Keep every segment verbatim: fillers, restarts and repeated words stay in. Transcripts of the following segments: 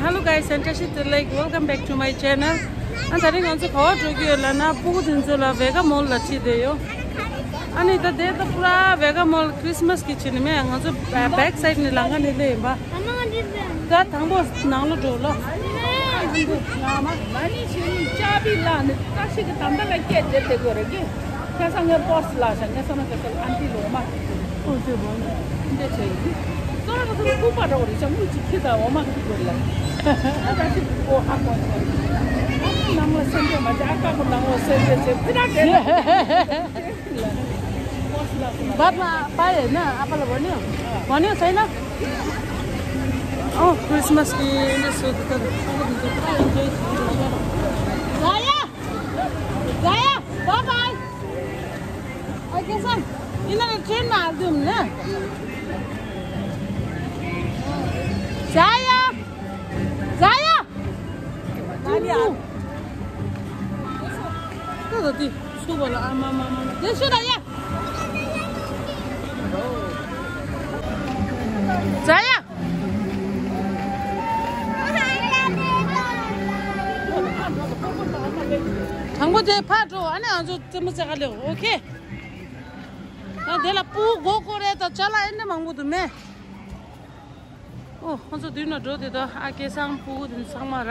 Hello guys, and Tashi Tilak, welcome back to my channel. ཨ་ད་རིང་ང་ཚོ་ག་པར་འགྲོ་གི་ཡོད་ལབ་ན། སྤུ་གུ་དེ་ཚོ་ལ་ཝེ་ག་མོལ་ལ་ཁྲིད་བསྡད་ཡོད། ཨ་ནི་ད་དེ་ད་པུ་ར་ཝེ་ག་མོལ་ཁྲིས་མས་གི་ཕྱི་ནས་མེད། ང་ཚོ་བེག་སའིད་ནས་ལམ་ཁ་ནས་སླེབས་ཡིན་པ། ད་དང་པོ་ནང་ལོགས་འགྲོ་ལོ། ཨ་འདི་ང་མ་མ་ནི་ཆེ་ནི་ཅ་བི་ལ་ནི་ཀ་ཤི་གི་ད་ལྟ་ལ་སྐད་རྒྱབ་བསྡད་དགོས་རེད་གི། ཁ་སང་ངའི་པོ་སི་ལ་ཤ་ངའི་ས་ན་ཁ་སང་ཨན་ཏི་ལོ་མ། ཨོ་ཅེ་བོ་ནི། འདི་ཆེ་ཡི། ཙོ་ར་ཁ་སང་ཀུ་པ་འགྲོ་རེད་ཤ་མུ་ཅི་ཁི་ད་འོ་མ་ཁི་དགོས་ལ། ཨ་ད་ཅི་ཀོ་ཧ་གོ་ཤ། ཨ་ནང་ལ་སེམས་ཅན་མ་ཅི་ཨ་ཀ་ཀོ་ནང་ལ་སེམས་ཅན་ཅི་ཕི་ད་གེ་ལ། बादमा पाए होइन आपालाई भन्यो। भन्यो छैन? अँ, क्रिसमस कि इन्डे सोध्नु त। जाया, जाया, बाय बाय। ओके सर, यिनीहरू ट्रेनमा हालिदिउँ न। जाया, जाया। त्यो त ती सुबल आमा मामा देशो दाया। जाया। དང་པོ་དེ་ཕར་འགྲོ། ཨ་ནི་ང་ཚོ་རྩེད་མོ་རྩེ་ག་ལེའོ། ཨོ་ཁེ། ད་དེ་ལ་སྤུ་གུ་མགོ་སྐོར་རེ་དང་ཅ་ལག་ཨེ་འདྲ་མང་པོ་འདུག་མེ། ཨོ་ཁོང་ཚོ་མདུན་ལ་འགྲོ་དེ་དང་ཨ་སྐལ་བཟང་སྤུ་གུ་དེ་ཚང་མ་ར།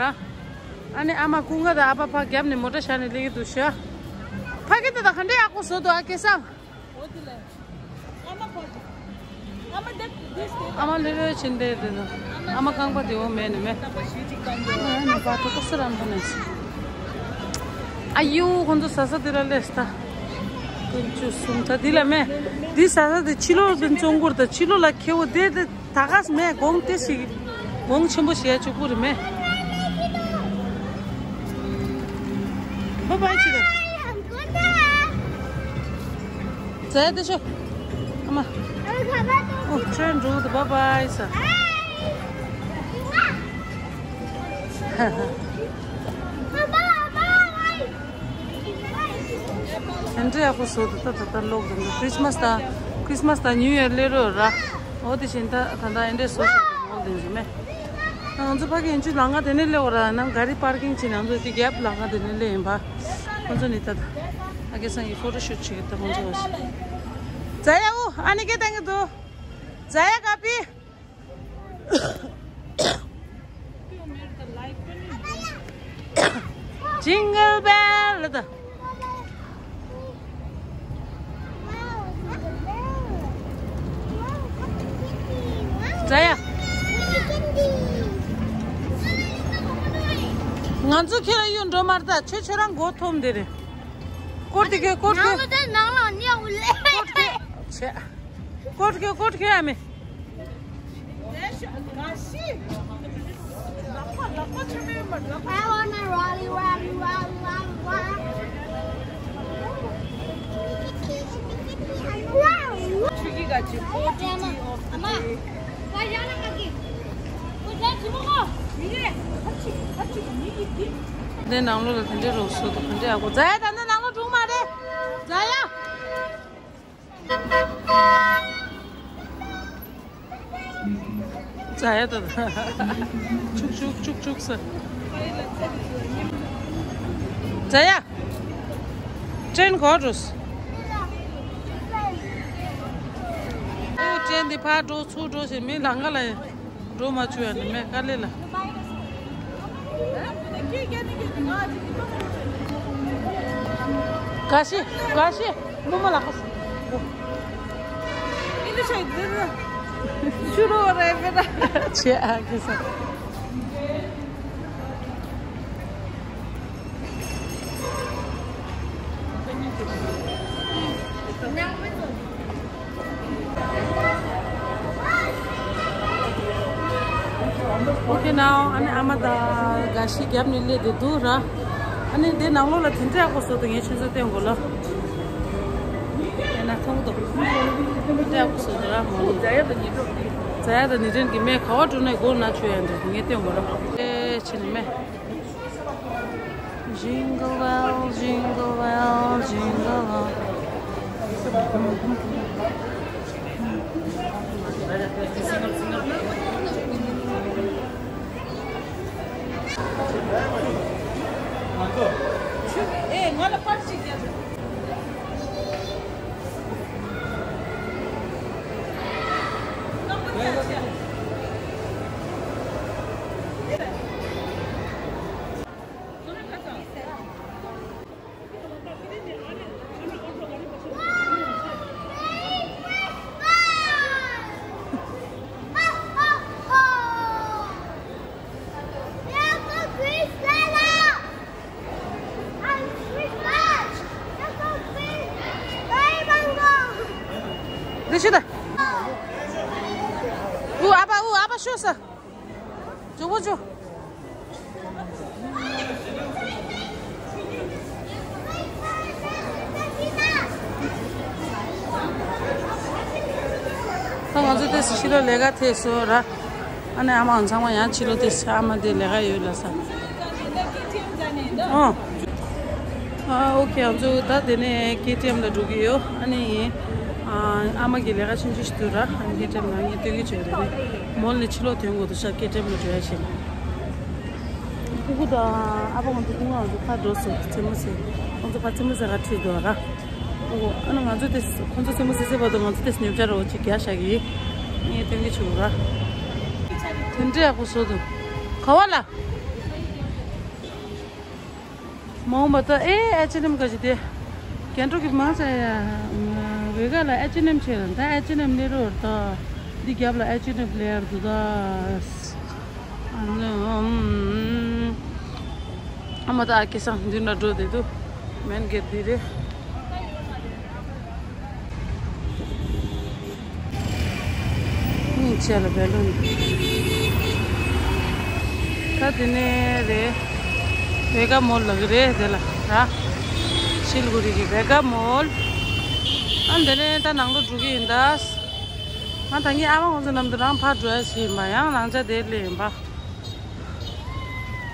ཨ་ནི་ཨ་མ་ཀུན་དགའ་དང་ཨ་ཕ་ཕ་རྒྱབ་ནས་མོ་ཊ་བཞག་ནས་སླེབས་ཀྱི་འདུག་ཤག་ཕ་གི་དེ་དང་ག་འདྲའི་ཡག་པོ་བཟོ་འདུག་ཨ་སྐལ་བཟང་། ཨ་མ་ལྷོད་ལྷོད་བྱེད་འདི་དེ་ནི། ཨ་མ་རྐང་པ་དེ་འོ་མེད་ནི་མེད། ཨ་ནི་པ་ཏོ་ཀོ་སི་རམ་པ་ནས། ཨ་ཡུ་ཁོང་ཚོ་ཟ་ས་དེ་ལ་སླེབས་ད། ཀུན་ཆུ་གསུམ་ད་འདི་ལ་མེད། འདི་ཟ་ས་དེ་ཕྱི་ལོགས་ཀྱི་བཙོང་སྐོར་དང་ཕྱི་ལོགས་ལ་ཁེ་བོ་དེ་དེ། ད་ག་སེ་མེད། གོང་དེ་ཞིག་གོང་ཆེན་པོ་ཞིག་ཡ་གཅིག་པུ་རེད་མེད། བ་བའི་ཆི་ག་ཛའི་དེ་ཤོ། ཨ་མ། ཨོ་ཁྲེན་འགྲོ་དུ་བ་བའི་ས། དེ་འདྲ་ཡག་པོ་བཟོ་འདུག་ད་ད་ལྟ་ལོག་འདུག་ཁྲིས་མས་དང་ཁྲིས་མས་དང་ནིའུ་ཡར་སླེབས་རོགས་ར། འོ་དེ་བཞིན་ད་ད་ལྟ་ཨེ་འདྲས་བཟོ་བཞག་འདུག་ངོ་དེ་ཚོ་མེད། ང་ཚོ་ཕ་གི་ཡིན་ཆུ་ལམ་ཁ་དེ་ནས་སླེབས་ར། ནང་ག་རི་པར་ཀིང་བྱས་ནས་ང་ཚོ་དེ་རྒྱབ་ལམ་ཁ་དེ་ནས་སླེབས་ཡིན་པ། ཁོ་ཚོ་ནི་ད་ད་ཨ་ཁེ་སང་གི་ཕོ་ཊོ་ཤུཊ་བྱེད་ཀྱི་ད་ཁོ་ཚོ་བ་ཞིག་ཛ་ཡ་འུ་ཨ་ནི་སྐད་བཏང་གི་འདུག་ཛ་ཡ་ག་པི། Jingle bell. ཛ་ཡ། ང་ཚོ་ཁྱེད་ལ་གཡུག་འགྲོ་མ་རེད་ད། ཁྱོད་ཁྱོད་རང་མགོ་འཐོམ་དེ་རེད། སྐོར་དེ་ཁྱོད་སྐོར་ཁྱོད། ནང་ལ་ཉལ་ལེ། སྐོར་ཁྱོད་ཆེ། སྐོར་ཁྱོད་སྐོར་ཁྱོད་ཨ་མེ། I wanna rally, rally, rally, rally, rally. དེ་ནང་ལོགས་ལ་དེ་འདྲའི་རོགས་སོ་དང་དེ་འདྲའི་ཨ་ཁུ་ཛ་ཡ་ད་ནི་ནང་ལོགས་འགྲོ་མ་རེད། ཛ་ཡ། ཛ་ཡ་ད་ད། ཆུག་ཆུག་ཆུག་ཆུག་ས། ཛ་ཡ། ཀྲེན་གོ་འགྲོ་སོ། ཨོ་ཀྲེན་འདི་ཕར་འགྲོ་ཚུར་འགྲོ་ཞེས་མི་ལང་ཀ་ལ་ཡ། འགྲོ་མ་བཅུག་ཡ་ནི་མེད་དཀའ་ལས་ལ། ག་ཤི་ག་ཤི་མོ་མ་ལ་ཁ་སི། ཨི་ལི་ཤ་ཡི་ཤུ་རོ་རེ་བེ་ར། ཆེ་ཨ་ཁི་ས། Okay now ཨ་ནི་ཨ་མ་དང་དགའ་ཤི་རྒྱབ་ནས་སླེབས་བསྡད་འདུག་ར། ཨ་ནི་འདི་ནང་ལོགས་ལ་དེ་འདྲ་ཡག་པོ་བཟོ་འདུག་ངས་ཁྱོད་ཚོ་སྟོན་དགོས་ལ། ཡིན་ན་མཐོང་འདུག་དེ་འདྲ་ཡག་པོ་བཟོ་འདུག་ར་མོ། ཛ་ཡ་དང་ཉི་སྒྲོན་གྱི་མེ་ག་བ་འགྲོ་ནས་སྒོ་ན་ཆོད་ཡ་འདྲ་ངས་སྟོན་དགོས་ལ། ཨེ་ཕྱི་ནས་མེ། Jingle bell, jingle bell, jingle all. འདི་ཤི་ད། ཨུ་ཨ་པ་ཨུ་ཨ་པ་ཤོ་ས། ཇོ་བོ་ཇོ། ད་ང་ཚོ་དེ་ཕྱི་ལོགས་ལས་ཀ་ཐེབས་སོང་ར། ཨ་ནི་ཨ་མ་ཚང་མ་ཡང་ཕྱི་ལོགས་དེ་ཨ་མ་དེ་ལས་ཀ་ཡོད་ལ་ས། ཨོ། ཨ་ཨོ་ཁེ། ང་ཚོ་ད་དེ་ནས་ཀེ་ཊི་ཨེམ་ལ་འགྲོ་གི་ཡོད། ཨ་ནི་ཨ་མ་གི་ལས་ཀ་ཆུང་ཆུང་ཞིག་འདུག་ར། ཨ་ནི་ཀེ་ཊི་ཨེམ་ལ་ངས་སྟོན་གི་བྱོས་རེད། མོལ་ནས་ཕྱི་ལོགས་ཐོན་དགོས་འདུག་ཤག་ཀེ་ཊི་ཨེམ་ལ་འགྲོ་ཡ་བྱས་ནས། ཕྲུ་གུ་དང་ཨ་ཕ་ང་ཚོ་སྐུ་ངོ་ང་ཚོ་ཕར་འགྲོ་སོང་། རྩེད་མོ་རྩེ། ཁོང་ཚོ་ཕར་རྩེད་མོ་རྩེ་ག་ཁྲིད་འདུག་ར། ཨོ། ཨ་ནི་ང་ཚོ་དེ་ཁོང་ཚོ་རྩེད་མོ་རྩེ་རྩེ་བར་དུ་ང་ཚོ་དེ་ཉོ་ཆ་རོ་ཅིག་རྒྱག་བཞག་གི་ངས་སྟོན་གི་བྱུང་ར། དེ་འདྲ་ཡག་པོ་བཟོ་འདུག་ག་བ་ལ། མ་འོངས་པ་ད་ཨེ་ཨེཆ་ཨེན་ཨེམ་ག་ཅི་དེ། རྒྱན་དྲུག་གི་མང་ཆེ་ཡ། བེ་ག་ལ་ཨེཆ་ཨེན་ཨེམ་བྱས་ལ་ད་ཨེཆ་ཨེན་ཨེམ་སླེབས་རོགས་ད། འདི་རྒྱབ་ལ་ཨེཆ་ཨེན་ཨེམ་སླེབས་ར་འདུག་ད། ཨ་ནི་ཨམ། ཨ་མ་ད་ཨ་ཁེ་སང་མདུན་ལ་འགྲོ་བསྡད་འདུག་མེན་གེ་ཊི་འདི་རེད། སྙིང་རྗེ་ལ་བེ་ལུན། ད་དེ་ནས་རེད། བེ་ག་མོལ་ལབ་ཀྱི་རེད་དེ་ལ་ར། ཤིལ་གུ་རི་གི་བེ་ག་མོལ། ཨ་འདི་ནས་ད་ནང་ལོགས་འགྲོ་གི་ཡིན་ད། ང་ད་ངའི་ཨ་མ་ཁོང་ཚོ་ནམ་དུ་རང་ཕར་འགྲོ་ཡ་ཞིག་ཡིན་པ། ཡང་རང་ཅག་དེར་སླེབས་ཡིན་པ།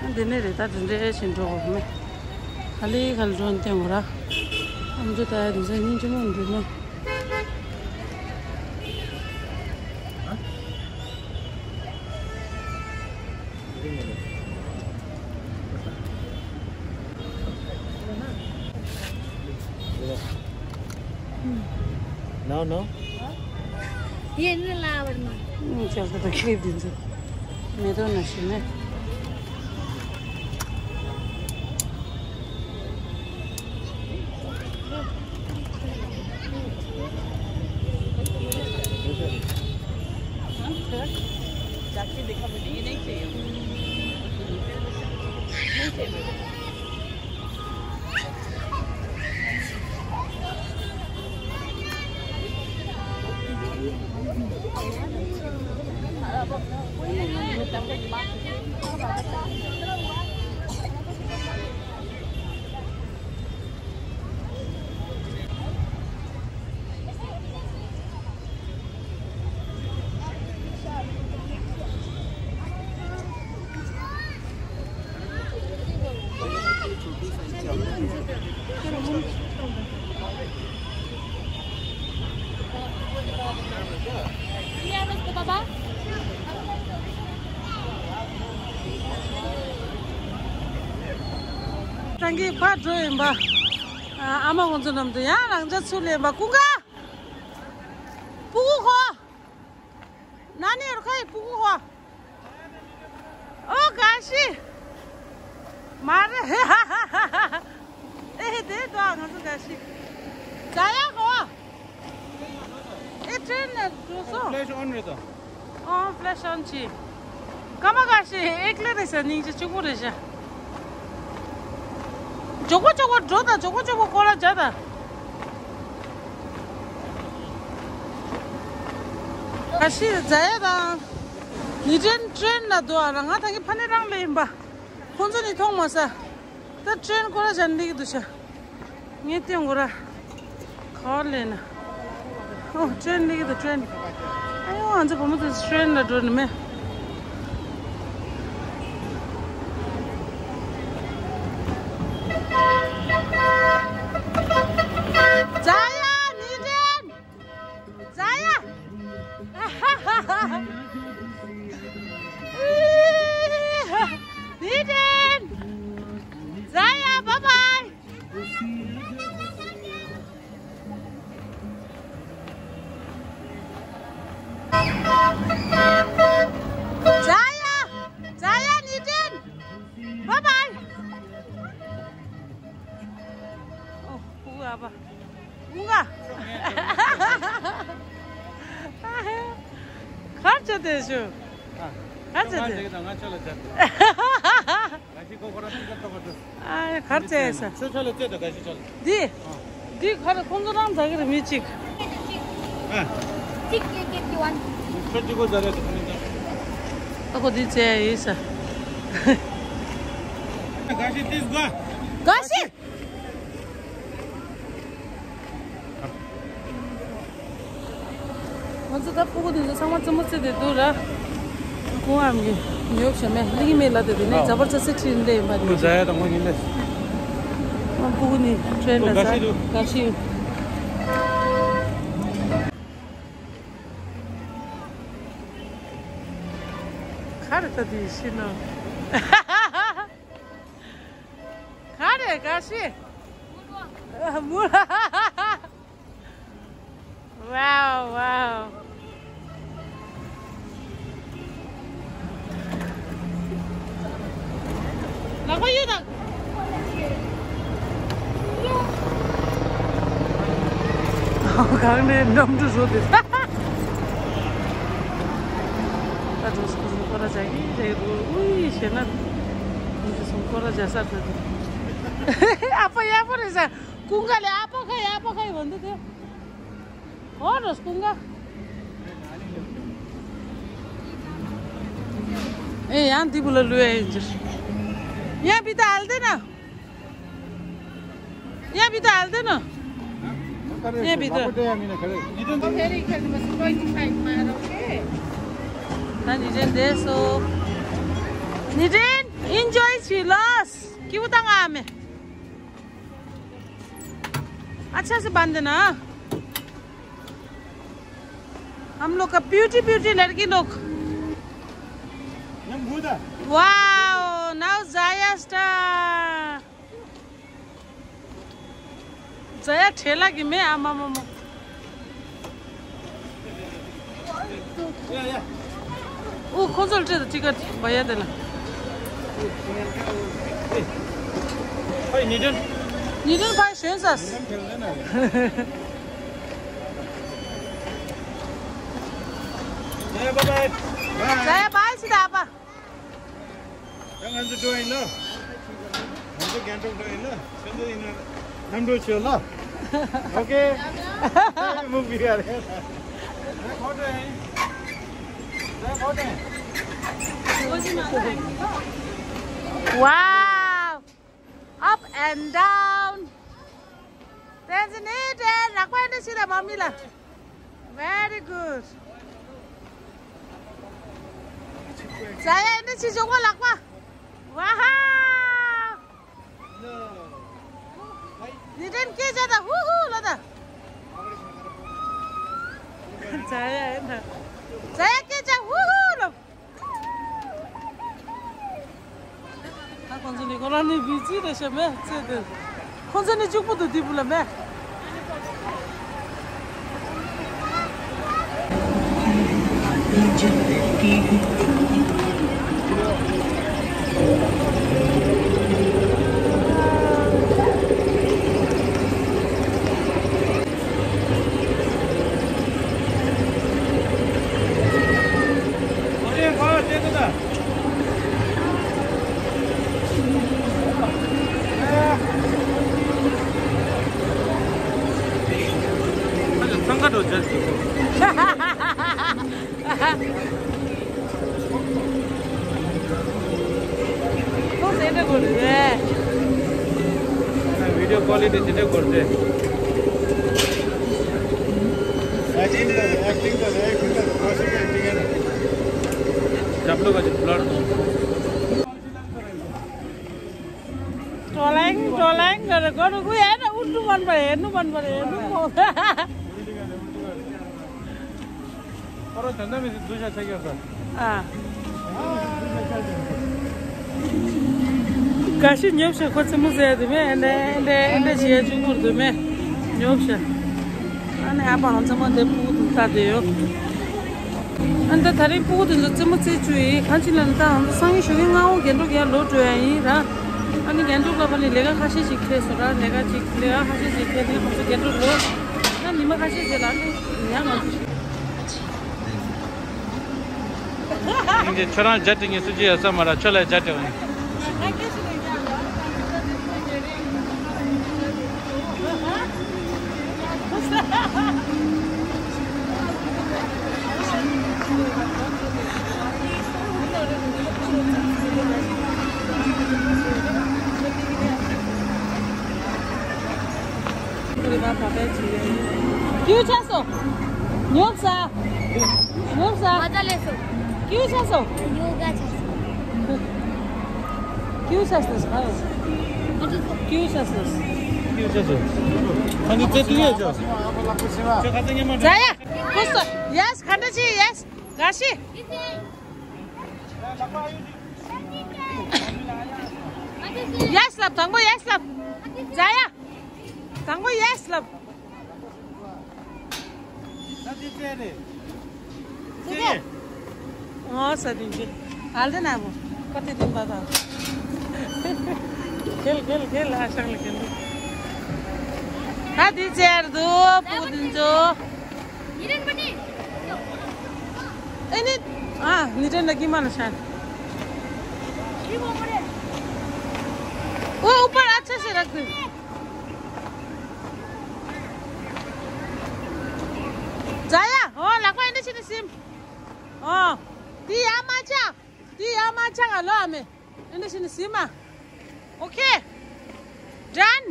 ཨ་འདི་ནས་རེད་ད། དེ་འདྲའི་ཞིག་འགྲོ་དགོས་མེད། ག་ལེ་ག་ལེ་འགྲོ་ན་བསྟན་དགོས་ར། ཨ་མ་ཚོ་ད་ཡ་དེ་ཚོ་སྙིང་རྗེ་མོ་འདུག་ན། No, no. ये नहीं ला वरना। ཨུམ། ཅག་ད་ཁྱེད་འདི་ཚོ་མེ་ཏོག་ནང་བཞིན་ནས། རང་གི་ཕར་འགྲོ་ཡིན་པ། ཨ་མ་ཁོང་ཚོ་ནམ་དུ་ཡང་རང་ཅག་ཚུར་ལེན་པ། ཀུན་དགའ། སྤུ་གུ་ཁོ། ན་ནི་རུ་ཁའི་སྤུ་གུ་ཁོ། ཨོ་ག་ཤི། མ་རེད། ཨེ་དེ་དོ་ང་ཚོ་ག་ཤི། ཛ་ཡ་ཁོ། ཨེ་ཊེན་ནས་འགྲོ་སོང་། ཕི་ལེ་ཤི་ཨོན་རེད་དོ། ཨོ་ཕི་ལེ་ཤི་ཨོན་བྱས། ཀ་མ་ག་ཤི་ཨེ་ཀླད་རེད་ཟེར། སྙིང་རྗེ་གཅིག་པོ་རེད་ཤག་མགྱོགས་པོ་མགྱོགས་པོ་འགྲོ་དང་། མགྱོགས་པོ་མགྱོགས་པོ་སྐོར་ར་རྒྱག་དང་། ག་ཤི་ཛ་ཡ་དང་ནི་ཊེན་ཊེན་ལ་འདུག་ཨ་ར། ང་ད་གིན་ཕ་ནས་རང་ལས་ཡིན་པ། ཁོང་ཚོ་ནི་མཐོང་མ་ས། ད་ཊེན་སྐོར་ར་བྱས་ནས་སླེབས་ཀྱི་འདུག་ཤག་ངས་སྟོན་དགོས་ར། ག་པར་སླེབས་ན། ཨོ་ཊེན་སླེབས་ཀྱི་འདུག་ཊེན། ཨ་ཡོ་ང་ཚོ་བུ་མོ་ཚོ་ཊེན་ལ་འགྲོ་ནི་མེད། ཛ་ཡ་ནི་ཊེན། ཛ་ཡ། Niten! Zaya, bye bye! Zaya! Zaya, Niten! Bye bye! Oh, ཨ་ཕ། ཨུ་ང་། གར་ཆ་དེ་ཤུ། གར་ཆ་དེ། ང་ཆ་ལ་ཆ། ག་ཞིག་ཁོ་ཁོ་རང་ཏི་ཀ་ཏོ་ཀ་ཏོ། ཨ། གར་ཆ་ས། ཆོ་ཆ་ལ་ཆ་དོ་ག་ཞིག་ཆ་ལ། འདི། འདི་གར་ཁོང་ཚོ་རང་ཟ་གི་རེད་མི་གཅིག་ཨ། གཅིག་གཅིག་གཅིག་གཅིག་ཝན། ཆོ་གཅིག་གོ་ཟ་རེད་དོ་ཁོང་ཚོ། ཨ་ཁོ་འདི་ཆ་ཡིན་ས། ག་ཞིག་ཏིས་གོ། ག་ཞིག་ང་ཚོ་ད་ཕྲུ་གུ་དེ་ཚོ་ཚང་མ་རྩེད་མོ་རྩེ་བསྡད་འདུག་ར། ཁོང་ཨ་མ་གིས་ཉོ་བྱས་མེད་ལིག་མེད་ལ་དེ་དེ་ནས་ཛ་བར་ཚ་སེ་ཁྲིད་འདྲ་ཡིན་པ་དེ། ང་ཕྲུ་གུ་ནི་ཁྲེན་ལ་ཟ་ག་ཤི། ག་རེ་ད་དེ་ཤི་ནོ། ག་རེ་ག་ཤི། མུ། Wow, wow. ལག་པ་གཡུག་དང་། གང་ནས་འགྲམ་དུ་བཟོ་དེ། ད་འགྲོ་སོང་སྐོར་ར་བྱ་གི་རེད་འདུག་ཨུའི་ཞེ་ན། འགྲོ་སོང་སྐོར་ར་བྱ་ས་དེ། ཨ་ཕ་ཡག་པོ་རེད་ས། ཀུན་དགའ་ལས་ཨ་ཕ་ཁ་ཡ་ཨ་ཕ་ཁ་ཡི་བ་འདུག་དེ། ཨོ་རོ་སྐུང་ག་ཨེ་ཡང་འདི་བུ་ལ་ལུས་ཨེ་འཇིར། ཡང་བི་ད་ཨལ་དེ་ན། ཡང་བི་ད་ཨལ་དེ་ན། ཡང་བི་ད། ད་ནི་རེན་དེ་སོ། ནི་རེན་ཨིན་ཇོའི་བྱེད་ལོས། སྐྱིད་པོ་བཏང་ཨ་མེ། अच्छा से बांध देना। हम लोग का ब्यूटी ब्यूटी लड़की लोग। Wow, now Zaya star। Zaya ठेला की मैं आ मामा। ཨུ་ཁོ་ཚོར་སྤྲད་དང་ཊི་ཀེ་ཊི་བ་ཡ་དེ་ལ། ཕའི་ཉི་ཏན། ཉི་ཏན་ཕའི་ཞོན་ས། ཛ་ཡ་བའི་བའི། ཛ་ཡ་བའི་ཟེར་ད་ཨ་ཕ། ད་ང་ཚོ་འགྲོ་ཡིན་ནོ། ང་ཚོ་རྒན་གྲོགས་འགྲོ་ཡིན་ནོ། ཁྱོད་ཚོ་ཡིན་ན་མཉམ་འགྲོ་བྱོས་ལ། ཨོ་ཀེ། མུག་པི་ཡ་རེད། Wow! Up and down. That's neat. ལག་པ་འདི་ཕྱི་ལ་མ་མི་ལ། Very good. ཛ་ཡ་འདི་ཕྱི་ཞོག་པ་ལག་པ། Wow. ནི་ཏན་སྐད་ཆ་ད་ཧུ་ཧུ་ལོ་ད། ཛ་ཡ་ཡིན་ད། ཛ་ཡ་སྐད་ཆ་ཧུ་ཧུ་ལོ། ད་ཁོང་ཚོ་ནི་ཁོ་རང་ནི་བི་ཛི་རེད་ཤག་མེད་ཚེ་འདིར། ཁོང་ཚོ་ནི་གཅིག་པུ་འདུག་འདི་བུ་ལ་མེད། ཁོང་ཟེར་འདྲ་གོ་རེད། བི་ཌི་ཡོ་ཀོ་ལི་ཊི་ཇི་འདྲ་གོ་རེད། एक्टिंग कर, एक्टिंग कर, एक्टिंग कर, कौशिक एक्टिंग है ना। सब लोग आज ब्लड। ट्रोलिंग, ट्रोलिंग गरेर गर्नु गयो, हेर्न उठ्नु मन पर्यो, हेर्नु मन पर्यो, हेर्नु मन पर्यो। ཁོ་རང་དོན་དག་མི་ཟིག་འདུག་ཤག་ཆ་ཁྱབ་ས། ཨ། འགའ་ཤས་ཉོབ་ཤག་ཁོ་རྩེད་མོ་རྩེ་ཡ་དེ་མེད། ཨེ་འདྲ་ཨེ་འདྲ་ཨེ་འདྲ་བྱེད་ཡ་གཅིག་པོ་རེད་མེད། ཉོབ་ཤག་ཨ་ནི་ཨ་ཕ་ཧང་རྩེད་མོ་དེ་སྤུ་གུ་དེ་ལྟ་དེ་ཡོད། ཨ་ནི་ད་དེ་རིང་སྤུ་གུ་དེ་ཚོ་རྩེད་མོ་རྩེ་བཅུག་ཡིན། གང་ཅི་ལ་ནི་ད་ང་ཚོ་སང་ཉིན་ཞོགས་ཀས་སྔ་པོ་རྒྱན་སྒྲུག་ཡར་ལོག་འགྲོ་ཡ་ཡིན་ར། ཨ་ནི་རྒྱན་སྒྲུག་སྐབས་ནས་ལས་ཀ་ཁ་ཤས་ཤིག་འཕྲད་སོང་ར། ལས་ཀ་ཅིག་ལས་ཀ་ཁ་ཤས་ཤིག་འཕྲད་ནས་ང་ཚོ་རྒྱན་སྒྲུག་ལོག་ན་ཉི་མ་ཁ་ཤས་རྗེས་ལ་ཨ་ནི་ཡང་ང་ཚོ། ཁྱོད་རང་རྒྱ་སྤྲད་ངེས་སུ་ཅི་ཡོད་ས་མ་ར། ཁྱོད་ལ་རྒྱ་སྤྲད་པ་ཡིན། ཀྱུ་ཆགས་སོང་། ཉོབ་ས། ཉོབ་ས། མ་ད་ལས་སོང་། ཀྱུ་ཆགས་སོང་། ཡོ་ག་ཆགས་སོང་། ཀྱུ་ཆགས་སོང་། ཀྱུ་ཆགས་སོང་། ཀྱུ་ཆགས་སོང་། ཨ་ནི་ཙེ་ཏི་ཡོད་ཅོ། ཁྱོད་ཁ་ཚ་ཉི་མ་འགྲོ། ཛ་ཡ། ཀུ་སོ། ཡེས། ག་འདྲ་ཅི་ཡེས། ག་ཤི། ཡེས་ལབ། དང་པོ་ཡེས་ལབ། ཛ་ཡ། དང་པོ་ཡེས་ལབ། ད་འདི་ཚེ་རེད། ཚེ་རེད། ཨོ་ས་དེ་འདི། ཨ་ལ་དེ་ན་མོ། ཀ་ཏི་དེ་འབའ་ད། ཁེལ་ཁེལ་ཁེལ། ཨ་ཤང་ལ་ཁེལ། ད་འདི་ཚེ་རེད་དོ། སྤུ་གུ་དེ་ཚོ། ཨེ་ནི། ཨ་ནི་དྲན་ལ་ཀི་མ་ལ་ཤང་། ཨོ་ཨུ་པར་ཨ་ཆ་ཤེ་རག་དེ། ཛ་ཡ། ཨོ་ལག་པ་ཨེ་འདྲ་བྱས་ནས་ཟིན། ཨོ། འདི་ཡར་མ་བཅག་འདི་ཡར་མ་བཅག་ཨ་ལོ་ཨ་མེ། ཨེ་འདྲ་བྱས་ནས་ཟིན་མ། ཨོ་ཁེ། ཌན།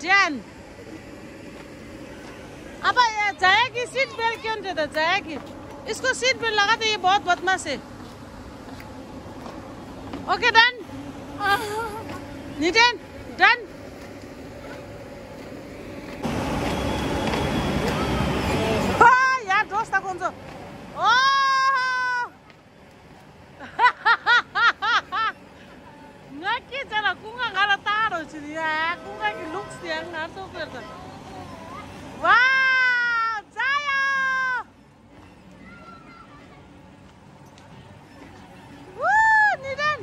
ཌན། अब ये जाया कि सीट बेल्ट क्यों नहीं देता? जाया कि इसको सीट बेल्ट लगाते, ये बहुत बदमाश है। Okay, done. नितिन, डन। ཡར་འགྲོ་ས་ཁོང་ཚོ། ཨོ། ང་སྐད་ཆ་ལ་ཀུན་དགའ་ང་ལ་ལྟ་རོགས་བྱེད་ཡ། ཀུན་དགའ་གི་ལུགས་དེ་ཡང་ང་ཚོ་དགོས་དོ། ཝའོ། ཛ་ཡ། ཝུ། ནི་ཏན།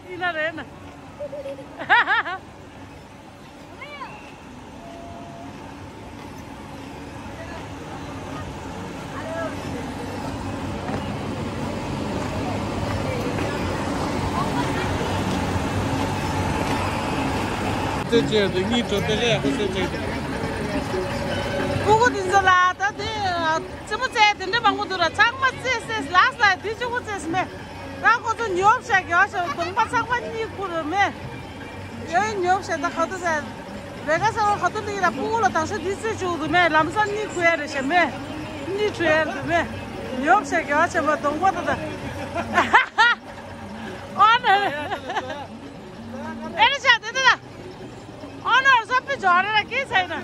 ཡིན་ན་རེད་ན། རྩེད་ཆས་དེ་གཉིས་གྲོགས་དེ་ལས་ཡག་པོ་རྩེད་ཆས་དེ། སྤུ་གུ་དེ་ཚོ་ལ་ད་དེ་རྩེད་མོ་རྩེ་དེ་འདྲ་མང་པོ་འདུག་ར། ཚང་མ་རྩེས་རྩེས་ལ་ས་དེ་གཅིག་པོ་རྩེས་མེད། ད་ཁོ་ཚོ་ཉོབ་ཤག་གི་ཨ་ཤག་གདོང་པ་ཚང་མ་གཉིད་ཁུག་རེད་མེད། ཡོད་ཉོབ་ཤག་ད་ག་དུས་ཟེར། རེ་ག་ས་བ་ག་དུས་འདི་ལ་སྤུ་གུ་ལ་དང་ཤོག་འདི་རྩེ་བཅུག་འདུག་མེད། ལམ་སང་གཉིད་ཁུག་ཡ་རེད་ཤག་མེད། གཉིད་ཁུག་ཡ་རེད་མེད། ཉོབ་ཤག་གི་ཨ་ཤག་མ་གདོང་པ་ད་ད། ཨོ་ན་རེད། ཨེ་རེད་ཤག་དེ་དེ་ད། ཨོ་ན་རེད་ས་པི་ཇོ་རེད་ལ་ཀི་ཚེ་ན།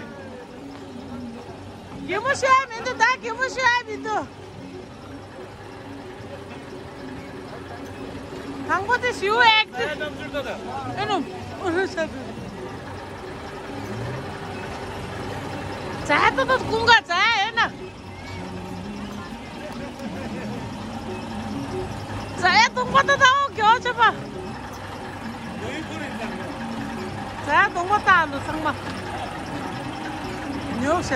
གད་མོ་ཤོར་ཡ་མི་འདུག་ད་གད་མོ་ཤོར་ཡ་མི་འདུག་དང་པོ་དེ་ཞུ་ཨེག་ཏི། ཨེ་ནོ། ཨོ་ནོ་ཤ་དུ། ཛ་ཏོ་ཏོ་ཀུན་དགའ་ཛ་ཨེ་ན། ཛ་ཡ་གདོང་པ་ཏོ་ཏོ་གྱོ་ཆེ་པ། ཛ་གདོང་པ་ཏ་ལོ་ཚང་མ། ཉོ་ཤ།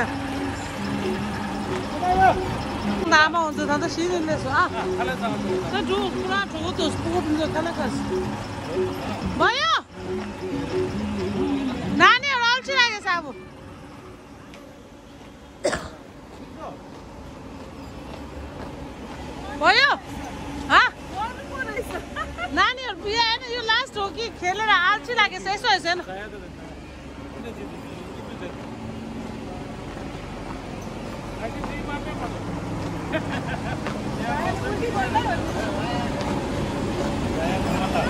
ན་མ་འོང་ཚོ་ད་ལྟ་ཤི་ནས་སླེབས་སོང་ཨ། ད་འགྲོ་ཁོ་རང་གྲོགས་པོ་ཚོ་སྤུ་གུ་དེ་ཚོ་ཁ་ན་ཁ་སི། མ་ཡོ། ན་ནི་རོལ་ཆི་ར་གི་ས་བུ། བོ་ཡོ། ཧ། ན་ནི་ཡ་ནི་ཡུ་ལ་སི་ཊོ་ཀི་ཁེ་ལེ་ར་ཨལ་ཆི་ལ་གི་སེ་སོ་ཡ་སེ་ན།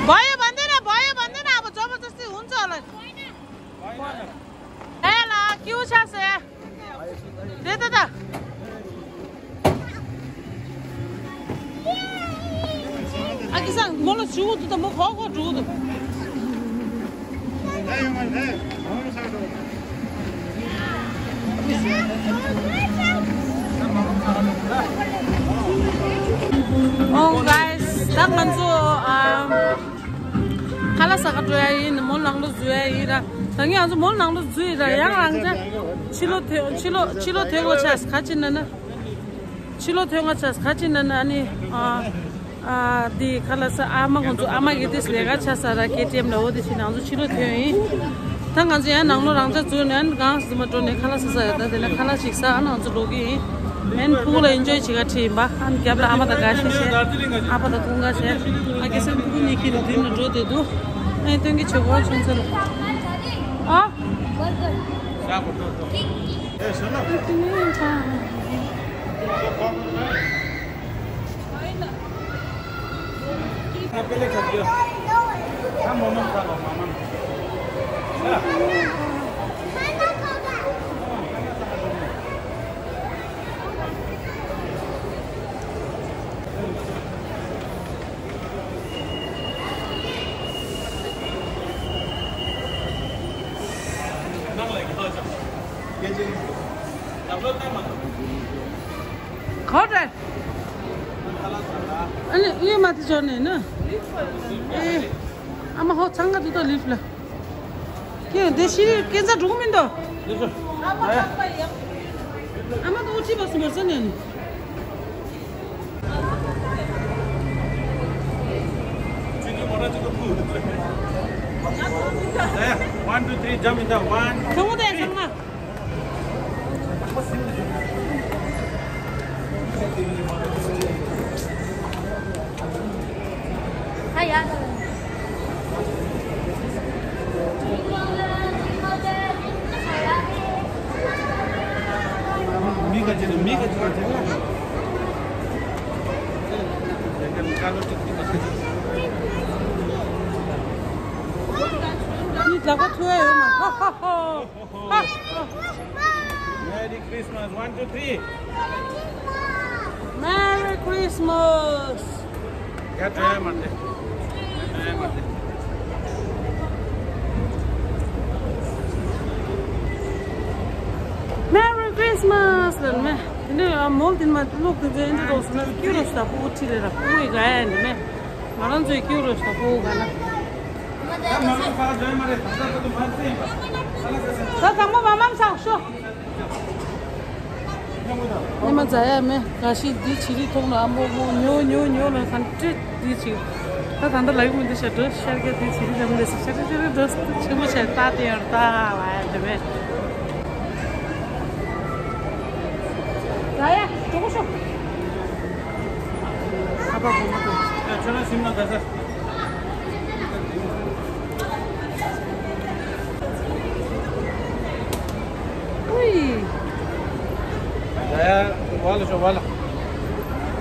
བོ་ཡོ་བན་དེ་ན་བོ་ཡོ་བན་དེ་ན་བོ་ཛོ་བོ་ཙི་སི་ཧུན་ཙོ་ལ། ཨེ། སྐྱིད་པོ་ཆགས་སོང་། རེད་ད་ད། ཨ་ཀི་སང་མོ་ལ་ཞུ་འདུག་ད་མོ་ཁོག་ཁོག་འགྲོ་འདུག Oh guys, ད་ང་ཚོ་ཨ། ཁ་ལག་ཟ་ག་འགྲོ་ཡ་ཡིན། མོ་ནང་དུ་འཛུལ་ཡ་ཡིན་ར། ད་ངས་ང་ཚོ་མོ་ནང་དུ་འཛུལ་ཡིན་ར། ཡང་རང་ཅག་ཕྱི་ལོགས་ཐོན་ཕྱི་ལོགས་ཕྱི་ལོགས་ཐོན་དགོས་ཆགས་ག་ཅི་ན་ན། ཕྱི་ལོགས་ཐོན་དགོས་ཆགས་ག་ཅི་ན་ན་ཨ་ནི། ཨ་ཨ་འདི་ཁ་ལག་ཟ་ཨ་མ་ཁོང་ཚོ་ཨ་མ་གི་དེ་ལས་ཀ་ཆ་ས་ར་ཀེ་ཊི་ཨེམ་ལ་འོ་དེ་བྱས་ནང་ཚོ་ཕྱི་ལོགས་ཐོན་ཡིན། ད་ང་ཚོ་ཡང་ནང་ལོགས་རང་ཅག་འཛུལ་ནས་ཨ་ནི་གང་ཟིན་མ་འགྲོ་ནས་ཁ་ལག་ཟ་ས་ཡོད། ད་དེ་ནས་ཁ་ལག་ཅིག་ཟ་ཨ་ནང་ཚོ་འགྲོ་གི་ཡིན། མེན་ཕྲུ་གུ་ལ་ཨེན་ཇོའི་བྱེད་ག་ཁྲིད་ཡིན་པ། ཨ་ནི་རྒྱབ་ལ་ཨ་མ་དང་དགའ་ཤོས་བྱས། ཨ་ཕ་དང་ཀུན་དགའ་བྱས། ཨ་ཀི་སང་ཕྲུ་གུ་གཉིས་ཁྱེར་ནས་དེ་ནས་འགྲོ་བསྡད་འདུག་ཨ་ནི་སྟོན་གྱི་བྱེད་སྒོ་ཆུང་ཚོ་ལ། ཨ། ག་རེ། ཨ་ནི་གཡོན་མ་དེ་འབྱོར་ནས་ན། ཨེ། ཨ་མ་ཧོ་ཚང་ག་དུ་ཏོ་ལིབ་ལ། ཀྱེ་དེ་ཤི་སྐད་ཆ་འགྲོ་གི་མིན་འདུག་ཨ་མ་དུ་ཅི་བ་སུ་མ་ས་ནས་ནི། One, two, three, jump in the one. ཚང་མ་དེ་ཚང་མ། Merry Christmas. One, two, three. Merry Christmas. ཡ་དྲན་མ་དེ། དྲན་མ་དེ། Merry Christmas ལབ་མེད། དེ་ནས་མོལ་དེ་མ་ལོག་དེ་འདྲ་འདི་ལོག་སོང་ན་སྐྱུ་རོ་ས་ཕུ་ཁྲི་རེ་ར་ཕུ་ཡི་ག་ཡ་འདི་མེད། ང་རང་ཚོའི་སྐྱུ་རོ་ས་ཕུ་ག་ན། ད་ཚང་མ་མ་མ་ཤོག་ཤོག་ཉི་མ་ཛ་ཡ་མེ་ག་ཤི་འདི་ཆི་རི་ཐོང་ལ་མོ་མོ་ཉོ་ཉོ་ཉོ་ལ་ཁན་ཏྲེ་འདི་ཆི། ད་ད་འདི་ལ་ཡུག་མི་འདི་ཤ་འགྲོ་ཤར་གྱི་འདི་ཆི་རི་ལམ་འདི་སི་ཤ་རི་ཤ་རི་འགྲོ་ཆི་མོ་ཤ་ད་དེ་ཡར་ད་ལ་ཡ་འདི་མེ། ཛ་ཡ་གྲོགས་ཤོག་ཨ་ཕ་གོ་མ་ཐོང་། ཡ་ཁྱོད་རང་སིམ་ན་ག་ས། ཨུའི། ཛ་ཡ་བ་ལ་ཤོག་བ་ལ།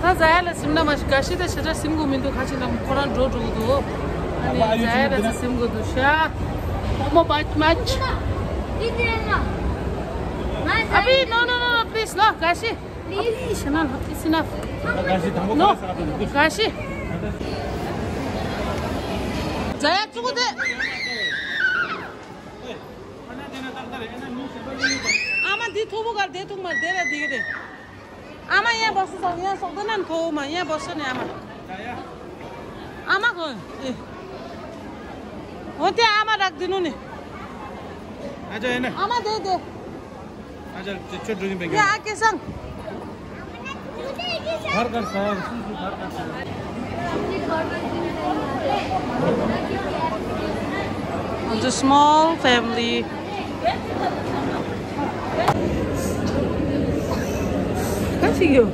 ད་ཛ་ཡ་ལ་སིམ་ན་མ་ཤི་ག་ཤི་ད་ཤི་ད་སིམ་གོ་མི་འདུག་ཁ་ཅིག་ན་ཁོ་རང་འགྲོ་འགྲོ་གི་འདུག་ཨ་ནི་ཛ་ཡ་ལ་ཚ་སིམ་གོ་འདུག་ཤ། ཨོ་མོ་བ་ཅི་མ་ཅི། ཨ་བི། No, no, no, no, please, no, ག་ཤི། Please. It's enough. It's enough. No. ག་ཤི། ཛ་ཡ་ཙུ་གུ་དེ། ཨ་མ་འདི་ཐུག་པོ་གར་དེ་ཐུག་མ་དེ་ར་དེ་གི་རེད། ཨ་མ་ཡན་བོ་སུ་ཚོགས་ཡན་སོགས་དེ་ནན་ཐུག་མ་ཡན་བོ་སུ་ནས་ཨ་མ། ཨ་མ་གོ། ཨེ། འོ་དེ་ཨ་མ་རག་དེ་ནུ་ནི། ཨ་ཅག་ཡིན་ན། ཨ་མ་དེ་དེ། ཨ་ཅག་དེ་ཆོས་སྒྲུབ་ཡིན་པས། ཡ་ཨ་ཀེ་སང་། བར་གར་ས་ཡ་སུ་སུ་བར་གར་ས་ཡ། It's a small family. ག་ཅིག་ཡོད།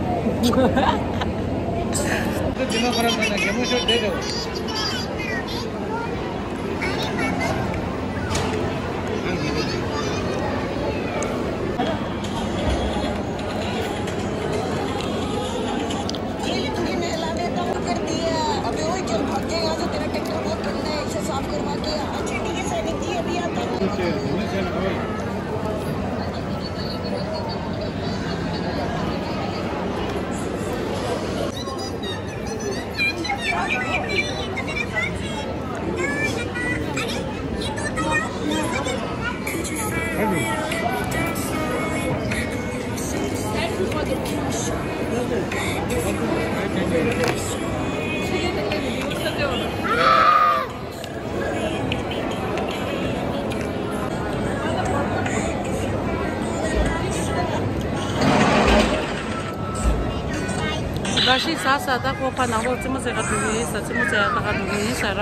ཨ་ཤི་ས་ས་ད་ཁོ་ཕ་ནང་ལོགས་རྩེད་མོ་རྩེ་ག་འགྲོ་གི་ཡིན་ས། རྩེད་མོ་རྩེ་ཡ་ད་ག་འགྲོ་གི་ཡིན་ས་ར།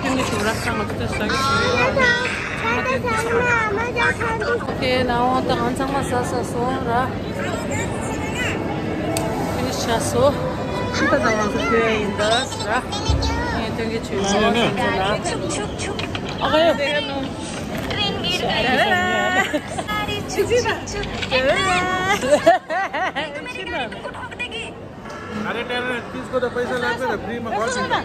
ཐུན་གྱི་བྱུང་ར་ཁ་ང་ཚོ་དེ་ས་གི་བྱུང་ར། ཨོ་ཁེ། ནང་འོང་ད་ང་ཚང་མ་ས་ས་སོང་ར། ཕི་ནི་ཤ་སོ། ད་ད་ང་ཚོ་ཁྱོད་ཡིན་ད་ས་ར། ངས་ཐུན་གྱི་བྱུང་ར་ང་ཚོ་ལ། ཨ་ག་ཡོ། अरे टेरर, तीस को तो पैसा लगता है, फ्री में बहुत मिलता है।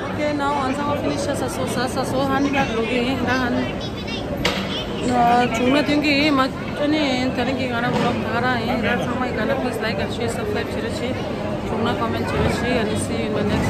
Okay, now ང་ཚང་མ་ཕི་ནི་ཤ་ས་སོ་ས་ས་སོ་ཧན་ད་འགྲོ་གི་ཡིན་ད་ཧན། བྱུང་ན་ཐུན་གྱི་ཡིན་མ་ཐོན་ནི་ཡིན། དེ་རིང་གི་ང་རང་ཝི་ལོག་ད་ག་རང་ཡིན་ར། ཚང་མ་ཡིན་ག་ན་please like and share, subscribe བྱེད་རོགས་བྱེད། བྱུང་ན་comment བྱེད་རོགས་བྱེད། ཨ་ནི་see you in my next